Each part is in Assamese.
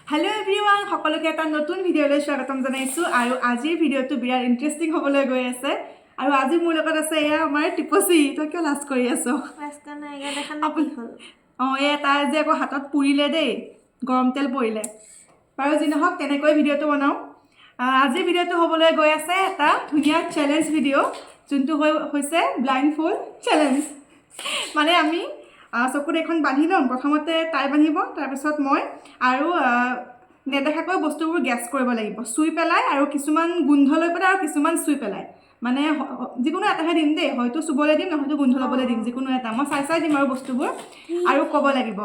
হেল্ল' এভৰিৱান, সকলোকে এটা নতুন ভিডিঅ'লৈ স্বাগতম জনাইছোঁ। আৰু আজিৰ ভিডিঅ'টো বিৰাট ইণ্টাৰেষ্টিং হ'বলৈ গৈ আছে। আৰু আজি মোৰ লগত আছে এয়া আমাৰ টিপচি। তই কিয় লাজ কৰি আছ? অঁ, এয়া তাই যে আকৌ হাতত পুৰিলে দেই, গৰম তেল পৰিলে। বাৰু যি নহওক, তেনেকৈ ভিডিঅ'টো বনাওঁ। আজিৰ ভিডিঅ'টো হ'বলৈ গৈ আছে এটা ধুনীয়া চেলেঞ্জ ভিডিঅ', যোনটো হৈছে ব্লাইণ্ড ফুল চেলেঞ্জ। মানে আমি চকুত এখন বান্ধি ল'ম। প্ৰথমতে তাই বান্ধিব, তাৰপিছত মই। আৰু নেদেখাকৈ বস্তুবোৰ গেছ কৰিব লাগিব, চুই পেলাই আৰু কিছুমান গোন্ধ লৈ পেলাই আৰু কিছুমান চুই পেলাই। মানে যিকোনো এটাহে দিম দেই, হয়তো চুবলৈ দিম, নহয়তো গোন্ধ ল'বলৈ দিম। যিকোনো এটা মই চাই চাই দিম আৰু বস্তুবোৰ আৰু ক'ব লাগিব।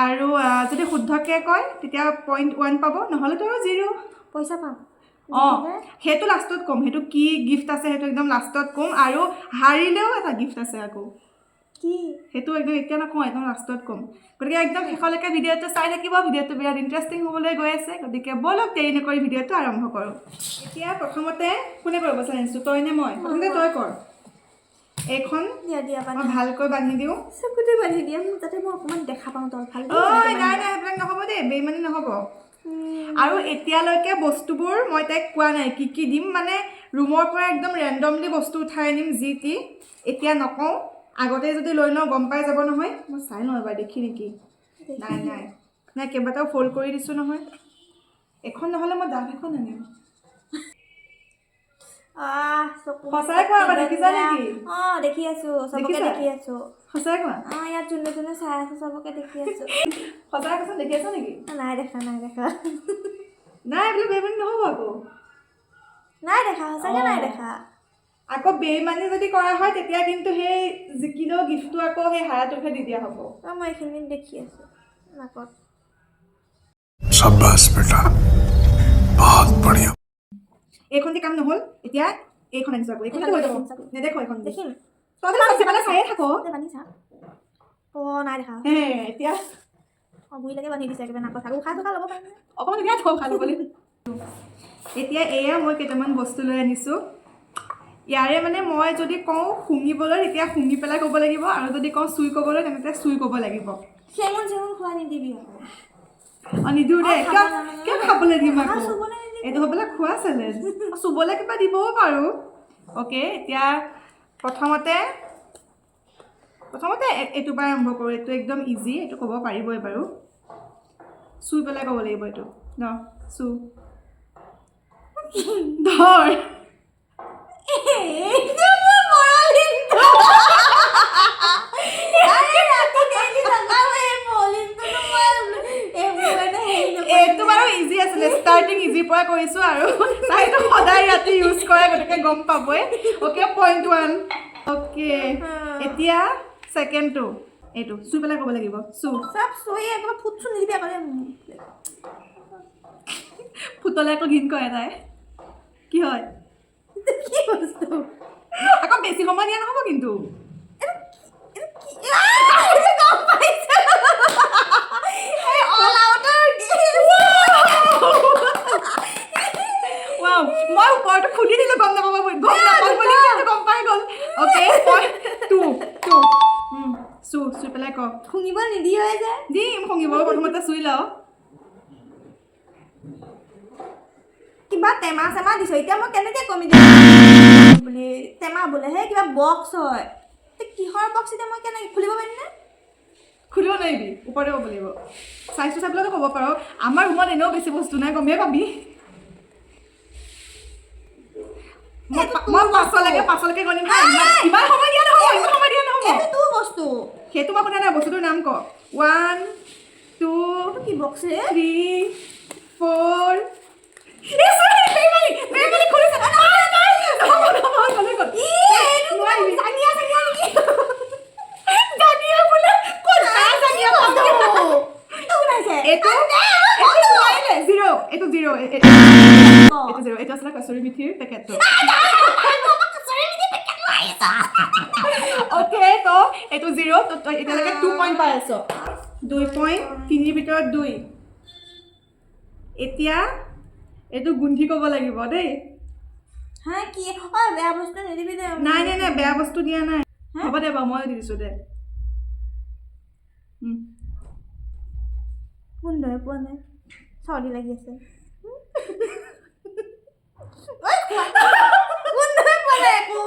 আৰু যদি শুদ্ধকৈ কয়, তেতিয়া 0.1 পাব, নহ'লেতো আৰু 0। পইচা পাম? অঁ, সেইটো লাষ্টত ক'ম। সেইটো কি গিফ্ট আছে, সেইটো একদম লাষ্টত ক'ম। আৰু হাৰিলেও এটা গিফ্ট আছে আকৌ। কি? সেইটো একদম এতিয়া নকওঁ, একদম লাষ্টত ক'ম। গতিকে একদম শেষলৈকে ভিডিঅ'টো চাই থাকিব। ভিডিঅ'টো বিৰাট ইণ্টাৰেষ্টিং হ'বলৈ গৈ আছে। গতিকে ব'লক, দেৰি নকৰি ভিডিঅ'টো আৰম্ভ কৰোঁ। এতিয়া প্ৰথমতে কোনে কৰিব চেলেঞ্জটো, তই নে মই? প্ৰথমতে তই কৰ এইখন। দিয়া দিয়া। মই ভালকৈ বান্ধি দিওঁ। চকুতে বান্ধি দিয়া, যাতে মই অকণমান দেখা পাওঁ তলফাল। ঐ, নাই নাই, সেইবিলাক নহ'ব দেই, বেইমানি নহ'ব। আৰু এতিয়ালৈকে বস্তুবোৰ মই তাইক কোৱা নাই কি কি দিম। মানে ৰুমৰ পৰা একদম ৰেণ্ডমলি বস্তু উঠাই আনিম যি টি। এতিয়া নকওঁ। আগতে যদি লৈ লওঁ, গম পাই যাব নহয়। মই চাই লওঁ এবাৰ, দেখি নেকি। নাই নাই নাই, কেইবাটাও ফ'ল্ড কৰি দিছোঁ নহয়। এখন নহ'লে মই ডাঠ এখন আনিম। সঁচাই কোৱা আকৌ, দেখিছা নেকি? অঁ, দেখি আছো চবকে। দেখিছা? দেখি আছো। সঁচাই কোৱা। অঁ, ইয়াত যোনে যোনে চাই আছে, চবকে দেখি আছো। সঁচাই কোৱাচোন, দেখি আছা নেকি? নাই দেখা, নাই দেখা। নাই, এইবিলাক বেইমানি নহ'ব আকৌ। নাই দেখা, সঁচাকে নাই দেখা। আকৌ বেইমানি যদি কৰা হয়, তেতিয়া কিন্তু সেই জিকিলেও গিফ্টটো আকৌ সেই হাৰাটোকহে দি দিয়া হ'ব। অঁ, মই এইখিনিত দেখি আছো নাকত। शाबाश बेटा, बहुत बढ़िया। এইখন দি কাম নহ'ল, এতিয়া এইখন আনিছোঁ আকৌ। এইখনতে হৈ যাব। নেদেখো এইখন দি। দেখিম। তই যদি চব চায়ে থাক। বান্ধি চা। অঁ, নাই দেখা। হে, এতিয়া? অঁ, গুৰিলৈকে বান্ধি দিছে একেবাৰে নাকত। উশাহ চুশাহ ল'ব পাৰিম? অকণমান উলিয়াই থওঁ ভাল হ'বলৈ। এতিয়া এয়া মই কেইটামান বস্তু লৈ আনিছোঁ। ইয়াৰে মানে মই যদি কওঁ শুঙিবলৈ, তেতিয়া শুঙি পেলাই ক'ব লাগিব। আৰু যদি কওঁ চুই ক'বলৈ, তেন্তে চুই ক'ব লাগিব। চেঙুন চেঙুন খোৱা নিদিবি আকৌ। অঁ, নিদিওঁ দে। কিয় কিয় খাবলৈ দিম আকৌ? চুবলৈ নিদিবি। এইটো হ'বলৈ খোৱা চেলেঞ্জ, চুবলৈ কিবা দিবও পাৰোঁ। অ'কে, এতিয়া প্ৰথমতে প্ৰথমতে এইটোৰ পৰা আৰম্ভ কৰোঁ। এইটো একদম ইজি, এইটো ক'ব পাৰিবই বাৰু। চুই পেলাই ক'ব লাগিব এইটো ন। চু, ধৰ। এইটো মোৰ বৰলিনটো। আৰে, ৰাতি ডেইলি লগাওঁ এই বৰলিনটোতো। মই এইবোৰ মানে হেৰি নকৰোঁ। এইটো বাৰু ইজি আছিলে। ষ্টাৰ্টিং ইজিৰ পৰা কৰিছোঁ। আৰু তাইতো সদায় ৰাতি ইউজ কৰে, গতিকে গম পাবই। অ'কে, 0.1। অ'কে, এতিয়া ছেকেণ্ডটো। এইটো চুই পেলাই ক'ব লাগিব। চু। চব চুই একেবাৰে ফুট চুট নিদিবি আকৌ দেই। ফুটলে আকৌ ঘিণ কৰে তাই। কি হয়? কি বস্তু? আকৌ বেছি সময় দিয়া নহ'ব কিন্তু। এইটো কি? আহ, এইটো গম পাইছোঁ। এই অল আউটৰ। ৱাও, মই ওপৰটো খুলি দিলোঁ, গম নাপাব বুলি, গম নাপাব বুলি, কিন্তু গম পাই গ'ল। অ'কে, 0.2, 2। চু, চুই পেলাই ক। শুঙিব নিদিয়ে যে। দিম শুঙিব, প্ৰথমতে চুই লওঁ। কিবা টেমা চেমা দিছ। এতিয়া মই কেনেকৈ কম এতিয়া বুলি? টেমা বোলে, সেই কিবা বক্স হয়। এতিয়া কিহৰ বক্স, এতিয়া মই কেনেকৈ খুলিব পাৰিম নে? খুলিব নোৱাৰিবি, ওপৰতে ক'ব লাগিব। চাইজটো চাই পেলাইতো ক'ব পাৰ। আমাৰ ৰুমত এনেও বেছি বস্তু নাই, গমেই পাবি। মই পাঁচলৈকে গণিম হা। ইমান সময় দিয়া নহ'ব, ইমান সময় দিয়া নহ'ব। এইটো তোৰ বস্তু। সেইটো মই সোধা নাই, বস্তুটোৰ নাম ক। 1, 2, এইটো কি বক্স ৰে? 3, 4। নোৱাৰিবি। জাঙিয়া চাঙিয়া নেকি? জাঙিয়া বোলে, ক'ত জাঙিয়া পাম? এইটো ওলাইছে। এইটো এইটো নোৱাৰিলে, জিৰ'। এইটো জিৰ', এইটো জিৰ'। এইটো আছিলে কচুৰি মিঠিৰ পেকেটটো। অ'কে, তো এইটো জিৰ'। তো তই এতিয়ালৈকে 2 পইণ্ট পাই আছ, 2 পইণ্ট, তিনিৰ ভিতৰত দুই। এতিয়া এইটো গোন্ধি ক'ব লাগিব দেই। হা, কি? অ, বেয়া বস্তু নিদিবি দে। নাই নাই নাই, বেয়া বস্তু দিয়া নাই। হ'ব দে বাৰু, মই দি দিছোঁ দে। গোন্ধই পোৱা নাই। চৰ্দি লাগি আছে। ঐ, খোৱা। গোন্ধই পোৱা নাই একো।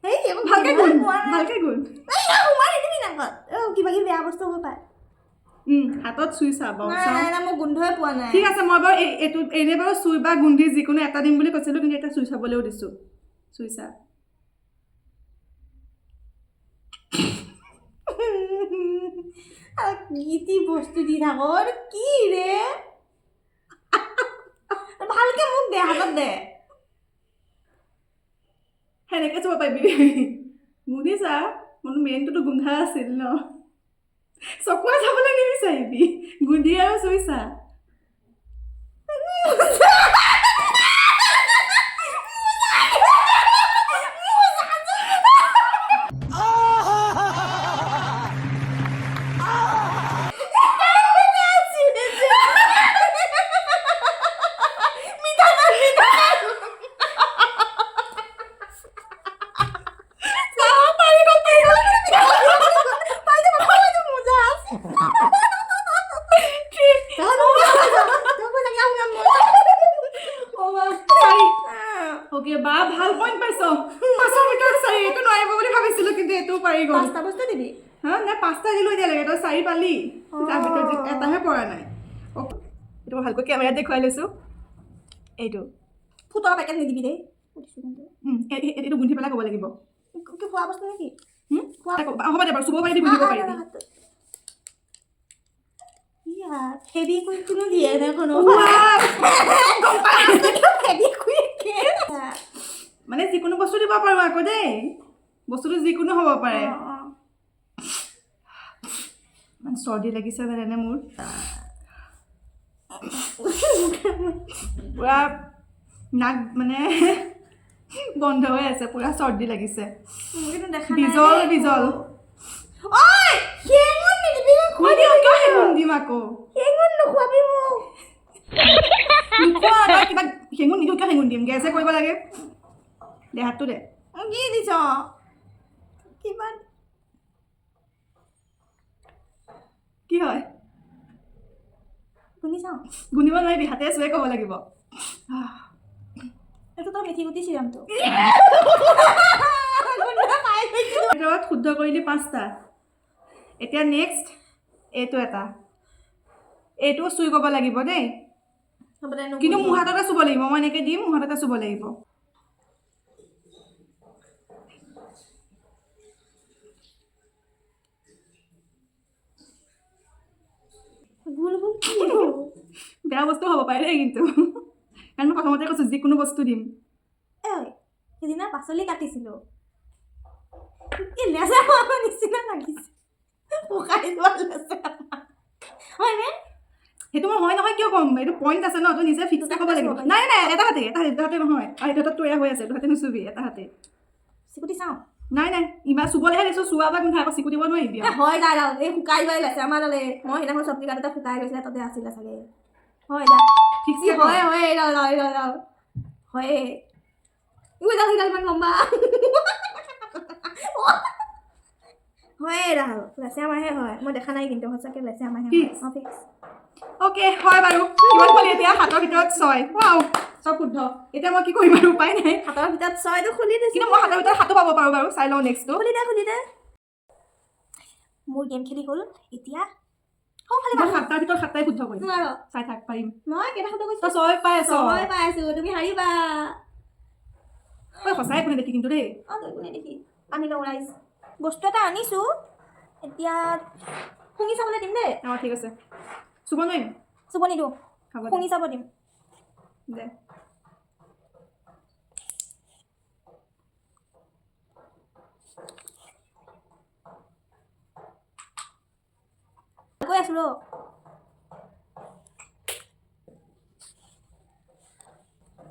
হেই, একো ভালকে গোন্ধই গুণ, পোৱা নাই। ভালকে গুণ। এই, ইয়াক সোমাই নিদিবি নাকত। অ, কিবা কিবি বেয়া বস্তু হ'ব পাৰে। হাতত চুই চা বাৰু, নাই। চাওঁ। নাই নাই, মই গোন্ধই পোৱা নাই। ঠিক আছে, মই বাৰু এইটো এনেই বাৰু চুই বা গোন্ধি যিকোনো এটা দিম বুলি কৈছিলোঁ, কিন্তু এতিয়া চুই চাবলৈও দিছোঁ। চুই চা। আৰু কি তি বস্তু দি থাক, এইটো কি ৰে? ভালকে মোক দে, হাতত দে। সেনেকে চুব পাৰিবি, গোন্ধি চা। মোৰ মেইনটোতো গোন্ধা আছিল ন? চকুৱে চাবলৈ নিবিচাৰিবি, গোন্ধি আৰু চুই চা। মিঠাতেল, মিঠাতেল। পাৰি গ'ল, পাৰি গ'ল। পাই যাব, পাই যাব, মজা আছে। চাৰি। অ'কে, বা ভাল পইণ্ট পাইছ। 5ৰ ভিতৰত 4। এইটো নোৱাৰিব বুলি ভাবিছিলোঁ, কিন্তু এইটোও পাৰি গ'ল। পাঁচটা বস্তু দিবি। হা, নাই, পাঁচটা দিলোঁ এতিয়ালৈকে, তই চাৰি পালি। তাৰ ভিতৰত এটাহে পৰা নাই। অ'কে, এইটো মই ভালকৈ কেমেৰাত দেখুৱাই লৈছোঁ এইটো। ফুটৰ পেকেট নিদিবি দেই, সুধিছোঁ কিন্তু। এইটো গোন্ধি পেলাই ক'ব লাগিব। কি খোৱা বস্তু নেকি? খোৱা হ'ব দে বাৰু, চুব পাৰিবি, গোন্ধিব পাৰিবি। ফেবিকুইক কোনো দিয়ে নে কোনো? গম পাই। ফেবিকুইক। মানে যিকোনো বস্তু দিব পাৰোঁ আকৌ দেই, বস্তুটো যিকোনো হ'ব পাৰে। ইমান চৰ্দি লাগিছে জানেনে মোৰ? পূৰা নাক মানে বন্ধ হৈ আছে, পূৰা চৰ্দি লাগিছে। মোৰ কিন্তু দেখা নাই বিজল দেই। বিজল। ঐ, শেঙুন নিদিবি। নিদিওঁ কিয় শেঙুন দিম আকৌ? শেঙুন নোখোৱাবি মোক। নোখোৱা তই কিবা। শেঙুন নিদিওঁ কিয় শেঙুন দিম? গেছহে কৰিব লাগে। দে, হাতটো দে। মোক কি দিছ কিবা? কি হয়? শুনি চাওঁ। গুণিব নোৱাৰিবি, হাতে চুৱে ক'ব লাগিব। এইটো তই মিঠি গুটি চিৰামটো গোন্ধ পাই গৈছো। ভিতৰত শুদ্ধ কৰিলি পাঁচটা। এতিয়া নেক্সট এইটো এটা, এইটোও চুই ক'ব লাগিব দেই। হ'ব দে। কিন্তু মোৰ হাততে চুব লাগিব। মই এনেকৈ দিম, মোৰ হাততে চুব লাগিব। গোল গোল কি? বেয়া বস্তু হ'ব পাৰে দেই কিন্তু, কাৰণ মই প্ৰথমতে কৈছোঁ যিকোনো বস্তু দিম। ঐ, সেইদিনা পাচলি কাটিছিলোঁ, এই লেচেৰা মাহৰ নিচিনা লাগিছে, শুকাই যোৱা লেচেৰা মাহ হয়নে? সেইটো মই হয় নহয় কিয় ক'ম? এইটো পইণ্ট আছে ন, তই নিজে ফিক্স ক'ব লাগিব। নাই নাই, এটা হাতে, এটা হাতে, দুটা হাতে নহয়। আৰু এইটো হাতত তৈয়াৰ হৈ আছে, এইটো হাতে নুচুবি, এটা হাতে। চিকুটি চাওঁ। নাই নাই, ইমান চুবলৈহে দিছোঁ, চোৱা বা গোন্ধা, আকৌ চিকুটিব নোৱাৰিবি এ আৰু। হয় যা, ডাল এই শুকাই যোৱাই লেচেৰা মাহ ডালে। মই সেইদিনাখন চব্জি কাটোতে শুকাই গৈছিলে, তাতে আছিলে চাগে। হয় যা। ফিক্স। ই হয় হয়, এইডাল ডাল, এইডাল ডাল হয়। এইডাল সেইডাল ইমান লম্বা হয়, এইডাল লেচেৰা মাহে হয়। মই দেখা নাই, কিন্তু সঁচাকে লেচেৰা মাহে হয়। Fix? অঁ, ফিক্স। অ'কে, হয় বাৰু। কিমান পালি এতিয়া? সাতৰ ভিতৰত 6। ৱাও, চব শুদ্ধ। এতিয়া মই কি কৰিম আৰু, উপায় নাই। সাতৰ ভিতৰত 6টো খুলি দিছোঁ। কিন্তু মই সাতৰ ভিতৰত সাতো পাব পাৰোঁ বাৰু, চাই লওঁ নেক্সটটো। খুলি দে, খুলি দে। মোৰ গেম খেলি হ'ল এতিয়া। সোঁফালে। মই সাতটাৰ ভিতৰত সাতটাই শুদ্ধ কৰিম। নোৱাৰ। চাই থাক, পাৰিম। মই কেইটা শুদ্ধ কৰিছোঁ? তই 6 পাই আছ। 6 পাই আছো, তুমি হাৰিবা। ঐ, সঁচাই কোনে দেখি কিন্তু দেই। অঁ, তই কোনে দেখি। আনি লওঁ ৰাইজ, বস্তু এটা আনিছোঁ। এতিয়া শুঙি চাবলৈ দিম দেই। অঁ, ঠিক আছে। চুব নোৱাৰিম? চুব নিদিওঁ। হ'ব দে। শুঙি চাব দিম। দে। গৈ আছোঁ ৰ।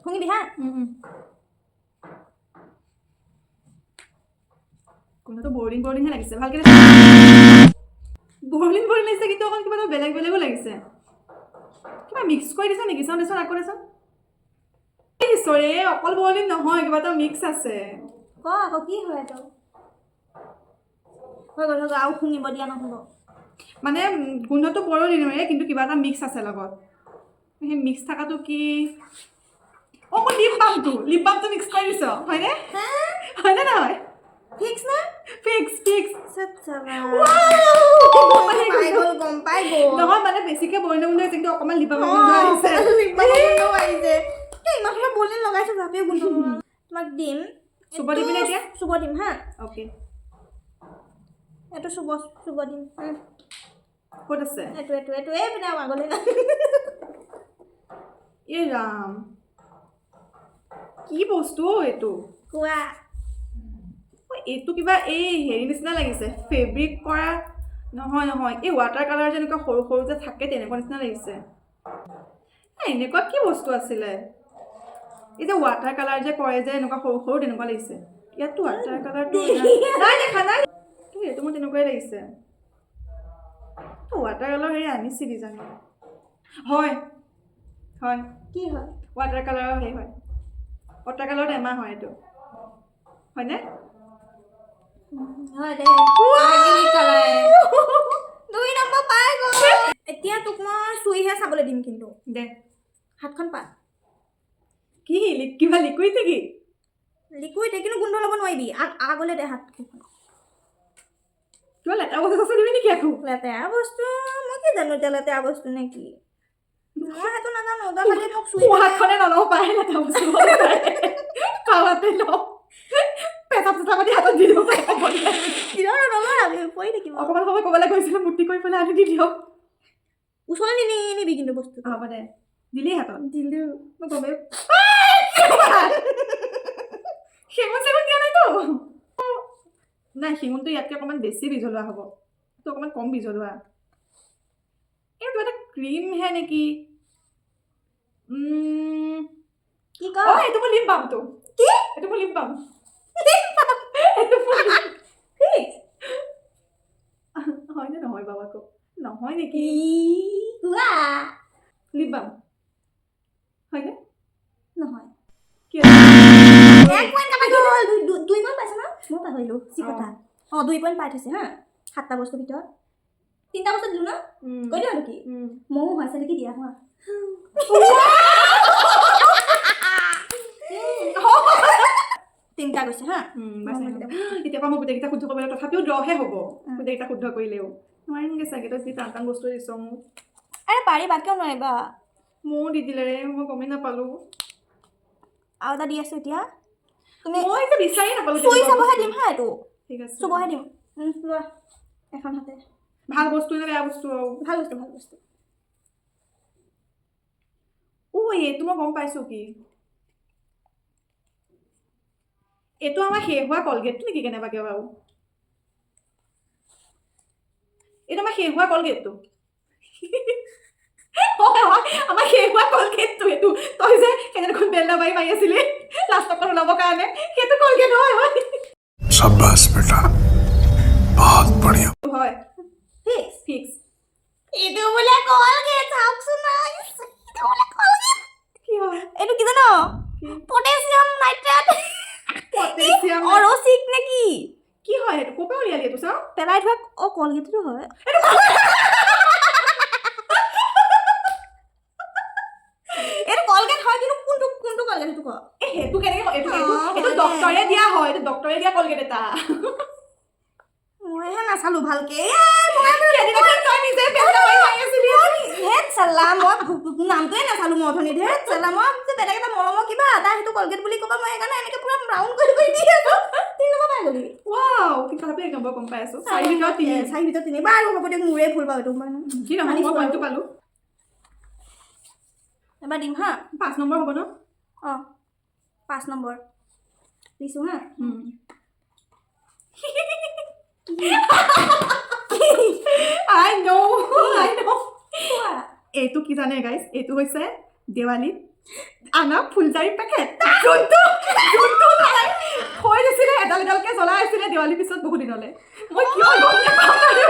শুঙিবি হা। গোন্ধটো বৰিং বৰিংহে লাগিছে। ভালকে বৰিং বৰিং লাগিছে, কিন্তু অকণ কিবা এটা বেলেগ বেলেগো লাগিছে। কিবা মিক্স কৰি দিছ নেকি? চাওঁ দেচোন, আকৌ দেচোন। কি দিছ ৰে? অকল বৰলিন নহয়, কিবা এটা মিক্স আছে। ক আকৌ কি হয় এইটো। হৈ গ'ল, হৈ গ'ল, আৰু শুঙিব দিয়া নহ'ব। মানে গোন্ধটো বৰলিনৰে, কিন্তু কিবা এটা মিক্স আছে লগত। সেই মিক্স থকাটো কি? অ' মোৰ লিপ বামটো মিক্স কৰি দিছ, হয়নে? হয়নে নহয়? ফিক্স না? Fix, fix. পাই গ'ল, গম পাই গ'ল। নহয়, মানে বেছিকে বৰলিনৰ গোন্ধ হৈছে, কিন্তু অকণমান লিপ বামৰ গোন্ধ আহিছে। লিপ বামৰ গোন্ধ আহিছে। এই ইমান সময় বৰলিন লগাইছো, তথাপিও গোন্ধ নোলাল। তোমাক দিম। চুব দিবিনে এতিয়া? চুব দিম হা। অ'কে। এইটো চুব চুব দিম। ক'ত আছে? এইটো, এইটো, এইটো। এই পিনে, আগলৈ না। এই ৰাম, কি বস্তু অ' এইটো? কোৱা। অ', এইটো কিবা এই হেৰি নিচিনা লাগিছে, ফেব্ৰিক কৰা, নহয় নহয়, এই ৱাটাৰ কালাৰ যেনেকুৱা সৰু সৰু যে থাকে, তেনেকুৱা নিচিনা লাগিছে। এ, এনেকুৱা কি বস্তু আছিলে? এই যে ৱাটাৰ কালাৰ যে কৰে যে, এনেকুৱা সৰু সৰু, তেনেকুৱা লাগিছে। ইয়াততো ৱাটাৰ কালাৰটো নাই দেখা, নাই। কিন্তু এইটো মোৰ তেনেকুৱাই লাগিছে। ৱাটাৰ কালাৰ হেৰি আনিছিলি জানো? হয় হয়। কি হয়? ৱাটাৰ কালাৰৰ হেৰি হয়, ৱাটাৰ কালাৰৰ টেমা হয় এইটো, হয়নে? হয় দে। কালাৰ 2 নম্বৰ পাই গ'ল। এতিয়া তোক মই চুইহে চাবলৈ দিম কিন্তু। দে। হাতখন পাত। কি কিবা লিকুইড নেকি? লিকুইড, কিন্তু গোন্ধ ল'ব নোৱাৰিবি। আগলৈ দে হাতখন। কিবা লেতেৰা বস্তু চস্তু দিবি নেকি আকৌ? লেতেৰা বস্তু মই কি জানো এতিয়া লেতেৰা বস্তু নে কি, মই সেইটো নাজানো। তই খালি মোক চুই সোঁ হাতখনে নলওঁ পাই লেতেৰা বস্তু, পাৱাতে লওঁ। পেচাব চেচাব দি হাতত দি দিব পাৰে ক'ব দিলে। নলৰাবি, পৰি থাকিব। অকণমান সময় ক'বলৈ গৈছিলোঁ, মূৰ্তি কৰি পেলাই আনি দি দিয়ক। ওচৰলৈ নিনিবি কিন্তু বস্তু। হ'ব দে। দিলি হাতত? দিলো। মই গমেই সেগুন চেগুন দিয়া নাইতো? নাই, সেগুনটো ইয়াতকৈ অকণমান বেছি বিজলুৱা হ'ব, এইটো অকণমান কম বিজলুৱা। এই কিবা এটা ক্ৰীমহে নেকি? কি ক? অ, এইটো মোৰ লিপ বামটো। কি? এইটো মোৰ লিপ বাম, এইটো মোৰ। ফিক্স? হয়নে নহয় বাৰু আকৌ? নহয় নেকি? কোৱা। লিপ বাম হয়নে? নহয়। কিয়? 1 পইণ্ট কাটা গ'ল। 2 পইণ্ট পাইছে ন? মই পাহৰিলোঁ যি কথা। অঁ, 2 পইণ্ট পাই থৈছে হা। সাতটা বস্তুৰ ভিতৰত তিনিটা বস্তু দিলোঁ ন? কৈ দিওঁ আৰু কি? ময়ো হৈছে নেকি দিয়া হোৱা। তিনিটা গৈছে হা। বাছ, এতিয়াৰ পৰা মই গোটেইকেইটা শুদ্ধ কৰিব লাগিব, তথাপিও ড্ৰহে হ'ব। গোটেইকেইটা শুদ্ধ কৰিলেও নোৱাৰিমগৈ চাগে। তই যি টান টান বস্তু দিছ মোক। আৰে পাৰিবা, কিয় নোৱাৰিবা? ময়ো দি দিলে ৰে, মই গমেই নাপালোঁ। আৰু এটা দি আছোঁ এতিয়া তুমি মই এতিয়া বিচাৰি নাপালোঁ চুই তেনেকুৱা চাবহে বস্তু। দিম হা এইটো। ঠিক আছে। চুবহে দিম। লোৱা এখন হাতে। ভাল বস্তু নে বেয়া বস্তু আৰু? ভাল বস্তু, ভাল বস্তু। অ', এইটো মই গম পাইছোঁ কি। এইটো আমাৰ শেষ হোৱা কলগেটটো নেকি কেনেবাকে বাৰু? এইটো আমাৰ শেষ হোৱা কলগেটটো হয় হয়, আমাৰ শেষ হোৱা কলগেটটো এইটো। তই যে সেইদিনাখন বেলনা মাৰি মাৰি আছিলি লাষ্টত ওলাবৰ কাৰণে, সেইটো কলগেট হয় হয়। शाबाश बेटा, बहुत बढ़िया। হয়। ফিক্স? ফিক্স। এইটো বোলে কলগেট, চাওকচোন না, এইটো বোলে কলগেট। কি হয়? এইটো কি জান? Potassium nitrate. পটেছিয়াম অৰচিক নে কি? কি হয় সেইটো? ক'ৰ পৰা উলিয়ালি এইটো চাওঁ? পেলাই থোৱা। অ, কলগেটটো হয়। এইটো কলগেট হয়, কিন্তু কোনটো কোনটো কলগেট সেইটো ক। এই সেইটো কেনেকে এইটো এইটো অ, এইটো হয় দে। ডক্তৰে দিয়া হয়, এইটো ডক্তৰে দিয়া কলগেট এটা। মইহে নাচালো ভালকে। সেইদিনাখন তই নিজে বেলনা মাৰি মাৰি আছিলি। ধেত চালা, মই নামটোৱে নাচালো মই অথনি। ধেত চালা, মই ভাবিছো বেলেগ এটা মলমৰ কিবা এটা, সেইটো কলগেট বুলি ক'বা। মই সেইকাৰণে এনেকে পুৰা ৰাউণ্ড কৰি কৰি দি আছো। 3 নম্বৰ পাই গ'লি। ৱাও, কিন্তু তথাপি 1 নম্বৰ কম পাই আছো, চাৰি ভিতৰত তিনি। চাৰি ভিতৰত তিনি। বাৰু হ'ব দিয়ক, মোৰে ভুল বাৰু এইটো মই কি নহয়, মই মানিছো। পইণ্টটো পালো। এবাৰ দিম হা। 5 নম্বৰ হ'ব ন? অঁ, 5 নম্বৰ দিছোঁ হা। I know, I know. কোৱা। এইটো কি জানে গাইজ? এইটো হৈছে দেৱালীত আনা ফুলজাৰি পেকেট, যোনটো যোনটো তাই থৈ দিছিলে, এডাল এডালকে জ্বলাই আছিলে দেৱালীৰ পিছত বহুত দিনলৈ। মই কিয় গম নাপাওঁ বাৰু।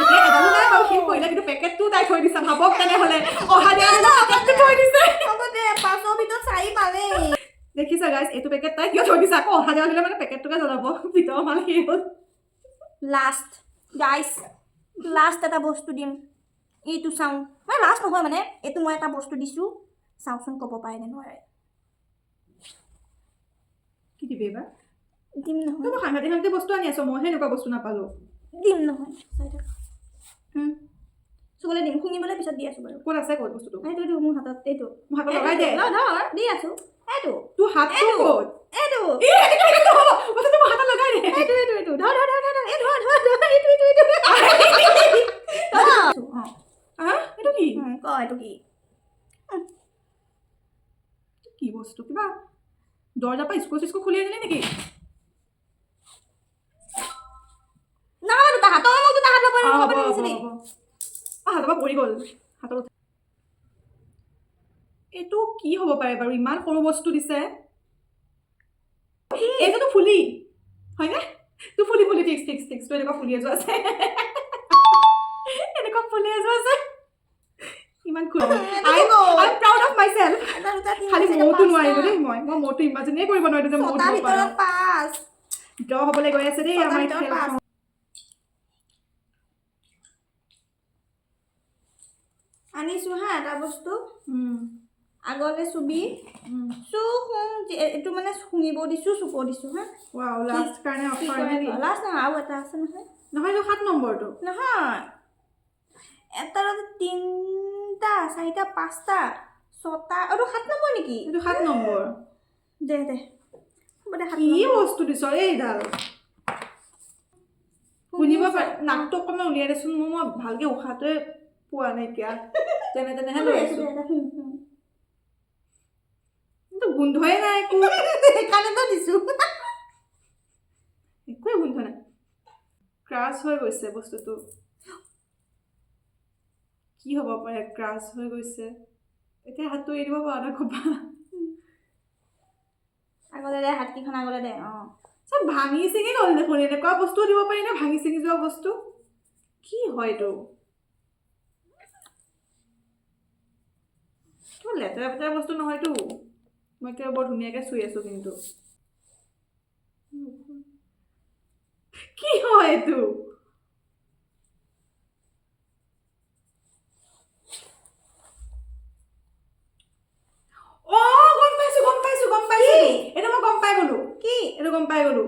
এতিয়া এডালো নাই বাৰু, শেষ কৰিলে, কিন্তু পেকেটটো তাই থৈ দিছে। ভাবক তেনেহ'লে, অহা দেৱালীলৈ পেকেটটো থৈ দিছে। হ'ব দে, পাঁচৰ ভিতৰত চাৰি পালেই। দেখিছা গাইজ, এইটো পেকেট তাই কিয় থৈ দিছে? আকৌ অহা দেৱালীলৈ মানে পেকেটটোকে জ্বলাব, ভিতৰৰ মাল শেষ হ'ল। Last guys. লাষ্ট এটা বস্তু দিম, এইটো চাওঁ। মানে লাষ্ট নহয়, মানে এইটো মই এটা বস্তু দিছোঁ, চাওঁচোন ক'ব পাৰে নে নোৱাৰে। কি দিবি এইবাৰ? দিম নহয়। তই মই সাংঘাতিক সাংঘাতিক বস্তু আনি আছ, মইহে এনেকুৱা বস্তু নাপালোঁ। দিম নহয়, চাই থাক। চুবলৈ দিম, শুঙিবলৈ পিছত দি আছোঁ বাৰু। ক'ত আছে, ক'ত বস্তুটো? এইটো, এইটো মোৰ হাতত, এইটো। মোৰ হাতত লগাই দে। ধৰ, ধৰ, দি আছোঁ, এইটো। তোৰ হাতটো ক'ত? এইটো। এই, এইটো, এইটো হ'ব। বস্তুটো মোৰ হাতত লগাই দে। এইটো, এইটো, এইটো, ধৰ, ধৰ, ধৰ, ধৰ, এই ধৰ, ধৰ, ধৰ, এইটো, এইটো, এইটো, ধৰ। অঁ। হা, এইটো কি? ক, এইটো কি? কি বস্তু? কিবা দৰ্জাৰ পৰা স্ক্ৰু চিস্ক্ৰু খুলি আনিলি নেকি? নহয়, দুটা হাত, তই মোক দুটা হাত ল'ব অ, হ'ব, ল'ব হ'ব, দিছিলি। হ'ব। অ, হাতৰ পৰা পৰি গ'ল হাতত। এইটো কি হ'ব পাৰে বাৰু? ইমান সৰু বস্তু দিছে। এইটোতো ফুলি হয়নে? তোৰ ফুলি, ফুলি, ফিক্স, ফিক্স, ফিক্স। তোৰ এনেকুৱা ফুলি এযোৰ আছে, এনেকুৱা ফুলি এযোৰ আছে, ইমান খুলি। I proud of myself. এটা, দুটা, তিনিটা, খালি চাৰিটা, মৌটো পাঁচটা। নোৱাৰিলো দেই। মই মৌটো ইমাজিনেই কৰিব নোৱাৰিলো যে মৌ ছটাৰ দিব পাৰোঁ। ভিতৰত পাঁচ। ড্ৰ হ'বলৈ গৈ আছে দেই ছটাৰ আমাৰ ভিতৰত পাঁচ। খেলখন। আনিছোঁ হা এটা বস্তু। আগলে চুবি, চু, শুং, এইটো মানে শুঙিব দিছোঁ, চুব দিছোঁ হা। ৱাও, লাষ্ট কাৰণে কি অফাৰ কৰে? নেকি? লাষ্ট নহয়, আৰু এটা আছে নহয়। নহয়, এইটো 7 নম্বৰটো। নহয়, এটা, দুটা, তিনিটা, চাৰিটা, পাঁচটা, ছটা, এইটো 7 নম্বৰ নেকি? এইটো 7 নম্বৰ। দে দে, হ'ব দে, 7 কি নম্বৰ। বস্তু দিছ এইডাল? শুনিব পাৰ, নাকটো অকণমান উলিয়াই দেচোন মোৰ। মই ভালকে উশাহটোৱে পোৱা নাইকিয়া, যেনে তেনেহে লৈ আছো। দে, দে, শুং, শুং। কিন্তু গোন্ধয়ে নাই একো। সেইকাৰণেতো দিছোঁ। একোৱে গোন্ধ নাই, ক্ৰাছ হৈ গৈছে বস্তুটো। কি হ'ব পাৰে? ক্ৰাছ হৈ গৈছে। এতিয়া হাতটো এৰি দিব পাৰা নাই ক'বা। আগলে দে, হাতকেইখন আগলে দে, অঁ। চব ভাঙি চিঙি গ'ল দেখোন। এনেকুৱা বস্তুও দিব পাৰি নে, ভাঙি চিঙি যোৱা বস্তু? কি হয় এইটো? কিবা লেতেৰা পেতেৰা বস্তু নহয়তো? মই কিবা বৰ ধুনীয়াকৈ চুই আছোঁ, কিন্তু কি হয় এইটো? অ, গম পাইছোঁ, গম পাইছোঁ, গম পাইছোঁ। এইটো মই গম পাই গ'লো। কি? এইটো গম পাই গ'লো।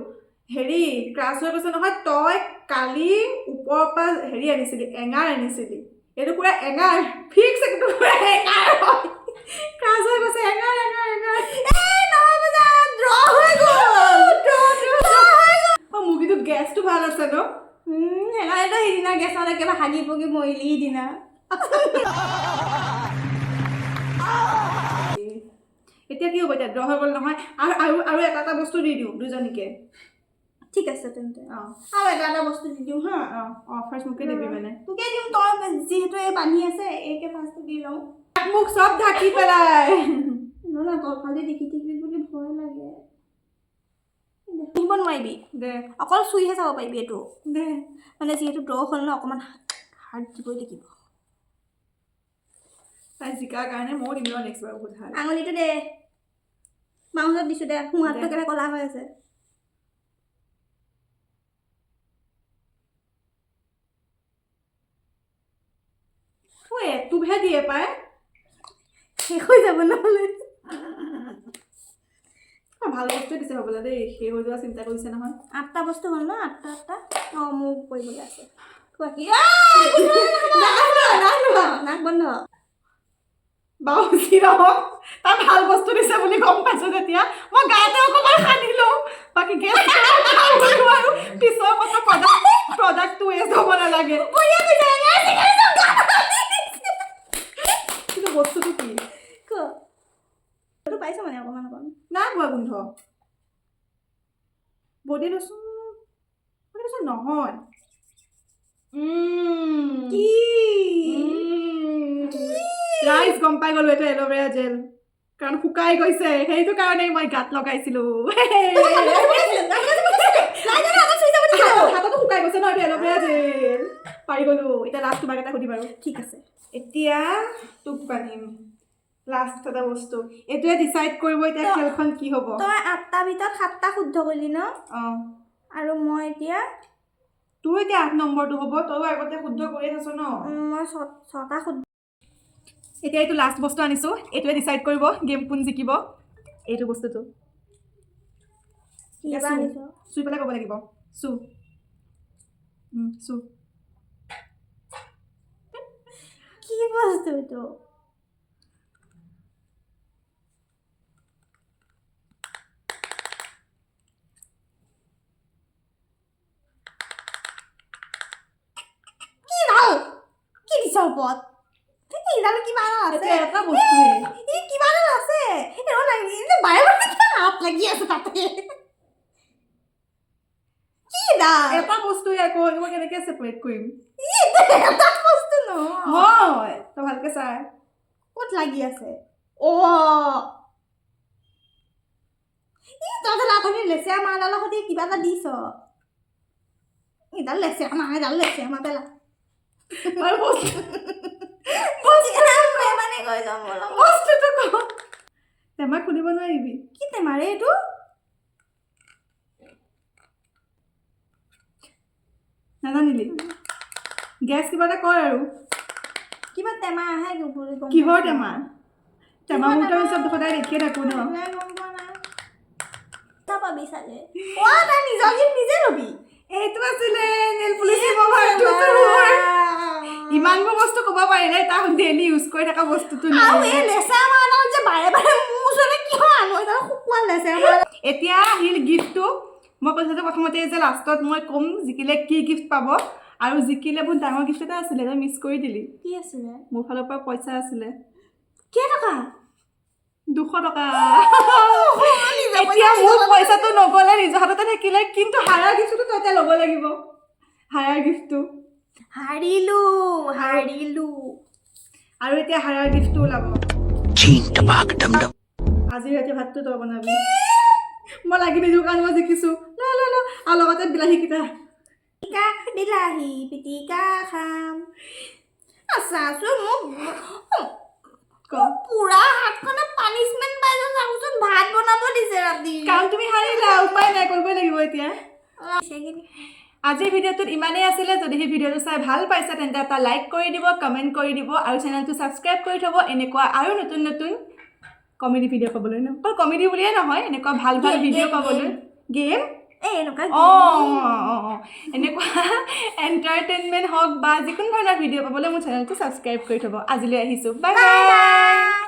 হেৰি, ক্ৰাছ হৈ গৈছে নহয়। তই কালি ওপৰৰ পৰা হেৰি আনিছিলি, এঙাৰ আনিছিলি। এইটো পুৰা এঙাৰ, ফিক্স। এইটো পুৰা এঙাৰ হয়। ক্ৰাছ হৈ গৈছে, এঙাৰ, এঙাৰ, এঙাৰ। এই নহয় বুজা, ড্ৰ হৈ গ'ল, ড্ৰ হৈ গ'ল। অ, মোৰ কিন্তু গেছটো ভাল আছে ন? সেইকাৰণেতো সিদিনা গেছত একেবাৰে হাগি পগি মৰিলি সিদিনা। এতিয়া কি হ'ব? এতিয়া ড্ৰ হৈ গ'ল নহয়। আৰু আৰু আৰু এটা এটা বস্তু দি দিওঁ দুজনীকে। ঠিক আছে তেন্তে। অঁ। আৰু এটা এটা বস্তু দি দিওঁ হা। অঁ অঁ ফাৰ্ষ্ট মোকে দিবি মানে। তোকে দিওঁ, তই যিহেতু এই বান্ধি আছে, এইকে ফাৰ্ষ্টটো দি লওঁ। মোক চব ঢাকি পেলাই। নহয় নহয়, তলফালে দেখি থাকিবি বুলি ভয় লাগে। দেখিব নোৱাৰিবি। দে। অকল চুইহে চাব পাৰিবি এইটো। দে। মানে যিহেতু ড্ৰ হ'ল ন, অকণমান হাৰ্ড দিবই লাগিব। তাই জিকাৰ কাৰণে ময়ো দিম নেক্সট বাৰ বহুত হাৰ্ড। আঙুলিটো দে, বাওঁহাতত দিছোঁ দে। সোঁহাতটো দে। একেবাৰে ক'লা হৈ আছে। ঐ, এটোপহে দিয়ে পাই। শেষ হৈ যাব নহ'লে। অ, ভাল বস্তুৱে দিছে হ'বলা দেই। শেষ হৈ যোৱা চিন্তা কৰিছে নহয়। আঠটা বস্তু হ'ল ন? আঠটা, আঠটা। অঁ, মোৰ কৰিবলৈ আছে। কোৱা কি? নাই লোৱা, নাই লোৱা। নাক বন্ধ। বাৰু যি নহওক, তাই ভাল বস্তু দিছে বুলি গম পাইছোঁ যেতিয়া মই গাতে অকণমান সানি লওঁ। বাকী গেছ আৰু পিছৰ কথা, প্ৰডাক্টটো ৱেষ্ট হ'ব নালাগে। কিন্তু বস্তুটো কি? ক, এইটো পাইছ মানে অকণমান অকণমান। নাই পোৱা গোন্ধ। বডি লোচন, বডি লোচন নহয়। কি? ৰাইজ, গম পাই গ'লো, এইটো এল'ভেৰা জেল। কাৰণ শুকাই গৈছে, সেইটো কাৰণেই মই গাত লগাইছিলো। হাততো শুকাই গৈছে ন। এইটো এল'ভেৰা জেল, পাৰি গ'লো। এতিয়া লাষ্ট তোমাক এটা সুধিম আৰু। ঠিক আছে। এতিয়া তোক বান্ধিম লাষ্ট এটা বস্তু। এইটোৱে ডিচাইড কৰিব এতিয়া খেলখন কি হ'ব। তই আঠটাৰ ভিতৰত সাতটা শুদ্ধ কৰিলি ন? অঁ। আৰু মই এতিয়া তোৰ এতিয়া 8 নম্বৰটো হ'ব, তয়ো আগতে শুদ্ধ কৰি আছ ন। মই ছটা শুদ্ধ। এতিয়া এইটো লাষ্ট বস্তু আনিছোঁ, এইটোৱে ডিচাইড কৰিব গেম কোন জিকিব। এইটো বস্তুটো কি বা আনিছ? চুই পেলাই ক'ব লাগিব। চু চু। কি বস্তু এইটো? কি ডাল কি দিছ ওপৰত? এইডাল কিবা এডাল আছে। এইটো এটা বস্তুৱে। এই কিবা এডাল আছে। এই ৰ না, এই যে বাৰে বাৰে কিয় হাত লাগি আছে তাতে? কি ডাল? এটা বস্তুৱে আকৌ, মই কেনেকৈ ছেপাৰেট কৰিম? ই, এইটো এটা বস্তু নহয়। হয়, তই ভালকে চাই। ক'ত লাগি আছে? অ', ই তহঁতে লাখনি লেচেৰা মাহডালৰ সৈতে কিবা এটা দিছ। এইডাল লেচেৰা মাহ, এডাল লেচেৰা মাহ, পেলা। আৰু বস্তু মানে কৈ যাম অলপ। বস্তুটো ক, টেমা খুলিব নোৱাৰিবি। কি টেমাৰে এইটো? নাজানিলি? গেছ কিবা এটা কৰ আৰু। কিবা টেমা আহে বুলি গম কিহৰ পাইছোঁ। টেমা? টেমাবোৰতো আমি চব সদায় দেখিয়ে থাকোঁ ন। নাই, গম পোৱা নাই। তই পাবি চাগে। অ', তই নিজৰ গিফ্ট নিজে ল'বি। এইটো আছিলে নেল পলিচ ৰিমভাৰটো। তোৰ ইমানবোৰ বস্তু ক'ব পাৰিলে, তাক ডেইলি ইউজ কৰি থকা বস্তুটো আৰু নোৱাৰিলে। এই লেচেৰা মাহডাল যে বাৰে বাৰে মোৰ ওচৰলৈ কিয় আনো? এইডাল শুকোৱা লেচেৰা মাহ। এতিয়া আহিল গিফ্টটো। মই কৈছিলোঁ প্ৰথমতে যে লাষ্টত মই ক'ম জিকিলে কি গিফ্ট পাব। আৰু জিকিলে বহুত ডাঙৰ গিফ্ট এটা আছিলে, তই মিছ কৰি দিলি। কি আছিলে? মোৰ ফালৰ পৰা পইচা আছিলে। কেইটকা? 200 টকা। নিজৰ এতিয়া পইচা মোৰ নিজৰ। পইচাটো নগ'লে, নিজৰ হাততে থাকিলে, কিন্তু হাৰাৰ গিফ্টটো তই এতিয়া ল'ব লাগিব, হাৰাৰ গিফ্টটো। হাৰিলো, হাৰিলো। আৰু এতিয়া হাৰাৰ গিফ্টটো ওলাব। আজি ৰাতি ভাতটো তই বনাবি, মই লাগি নিদিওঁ, কাৰণ মই জিকিছোঁ। ল ল ল। আৰু লগতে বিলাহীকেইটা। পিটিকা, বিলাহী পিটিকা খাম। চাচোন মোক ক। পুৰা হাতখনে পানিচমেণ্ট পাই যাম। চাচোন, ভাত বনাব দিছে ৰাতি। কাৰণ তুমি হাৰিলা, উপায় নাই, কৰিবই লাগিব এতিয়া। আজিৰ ভিডিঅ'টোত ইমানেই আছিলে। যদি সেই ভিডিঅ'টো চাই ভাল পাইছে, তেন্তে এটা লাইক কৰি দিব, কমেণ্ট কৰি দিব আৰু চেনেলটো ছাবস্ক্ৰাইব কৰি থ'ব এনেকুৱা আৰু নতুন নতুন কমেডি ভিডিঅ' পাবলৈ। ন, অকল কমেডি বুলিয়ে নহয়, এনেকুৱা ভাল ভাল Game, video game, পাবলৈ। গেম। এই এনেকুৱা। অঁ, এনেকুৱা এণ্টাৰটেইনমেণ্ট হওক বা যিকোনো ধৰণৰ ভিডিঅ' পাবলৈ মোৰ চেনেলটো ছাবস্ক্ৰাইব কৰি থ'ব। আজিলৈ আহিছোঁ, বাই বাই। বাই।